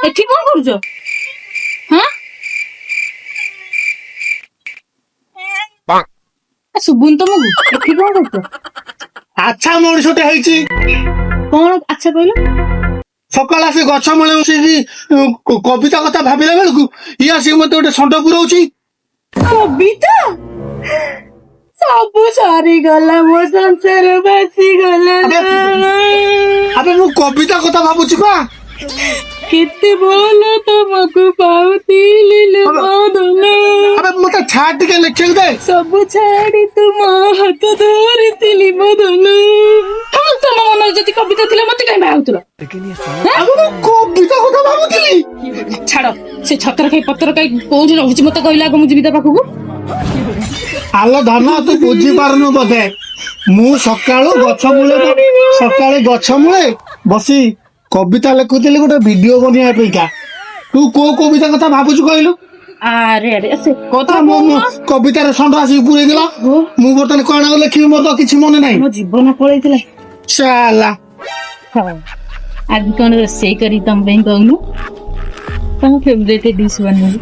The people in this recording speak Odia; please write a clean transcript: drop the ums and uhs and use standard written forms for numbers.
ଏଠି କଣ କରୁଛ? ହଁ, ଶୁଭୁନି ତମକୁ? ଏଠି କଣ କରୁଛ? ଆଚ୍ଛା, ମଣିଷଟେ ହେଇଛି। କଣ ଆଚ୍ଛା କହିଲ? ସକାଳ ଆସି ଗଛ ମୂଳେ ବସିକି କବିତା କଥା ଭାବିଲା ବେଳକୁ ଇଏ ଆସିକି ମତେ ଗୋଟେ ଷଣ୍ଢ ପୁରଉଛି। କବିତା ସବୁ ସରିଗଲା, ମୋ ସଂସାର ଭାସିଗଲା। ଆବେ, ମୁଁ କବିତା କଥା ଭାବୁଛି ପା। କେତେ ଭଲ ତମକୁ ପାଉଥିଲି ଲୋ ମଦନ। ଆବେ, ମତେ ଛାଡ, ଟିକେ ଲେଖିବାକୁ ଦେ। ସବୁ ଛାଡି ତୁମ ହାତ ଧରିଥିଲି ମଦନ। ହଁ, ତମ ମନରେ ଯଦି କବିତା ଥିଲା, ମତେ କାହିଁ ବାହାଉଥିଲ? ଆବେ, ମୁଁ କବିତା କଥା ଭାବୁଥିଲି। ଛାଡ, ସେ ଛତର ଖାଇ ପତ୍ର ଖାଇ କୋଉଠି ରହୁଛି ମତେ କହିଲା ଆଗ, ମୁଁ ଯିବି ତା ପାଖକୁ। ଆଲୋ ଧନ, ତୁ ବୁଝିପାରୁନୁ ବୋଧେ। ମୁଁ ସକାଳୁ ଗଛ ମୂଳେ ବସି କବିତା ଲେଖୁଥିଲି ଗୋଟେ ଭିଡିଓ ବନେଇବା ପାଇଁକା। ତୁ କୋଉ କବିତା କଥା ଭାବୁଛୁ କହିଲୁ? ଆରେ ଆରେ, ସେ କଥା ମୋ କବିତାରେ ଷଣ୍ଢ ଆସିକି ପୁରେଇ ଦେଲା। ମୁଁ ବର୍ତ୍ତମାନ କଣ ଆଉ ଲେଖିବି? ମୋର ତ କିଛି ମନେ ନାହିଁ। ମୋ ଜୀବନ ପଳେଇଥିଲା। ଚାଲା। ହଉ, ଆଜି କଣ ରୋଷେଇ କରି ତମ ପାଇଁ କହୁନୁ? ତମ ଫେଭରେଟ ଡିସ୍ ବନେଇବି।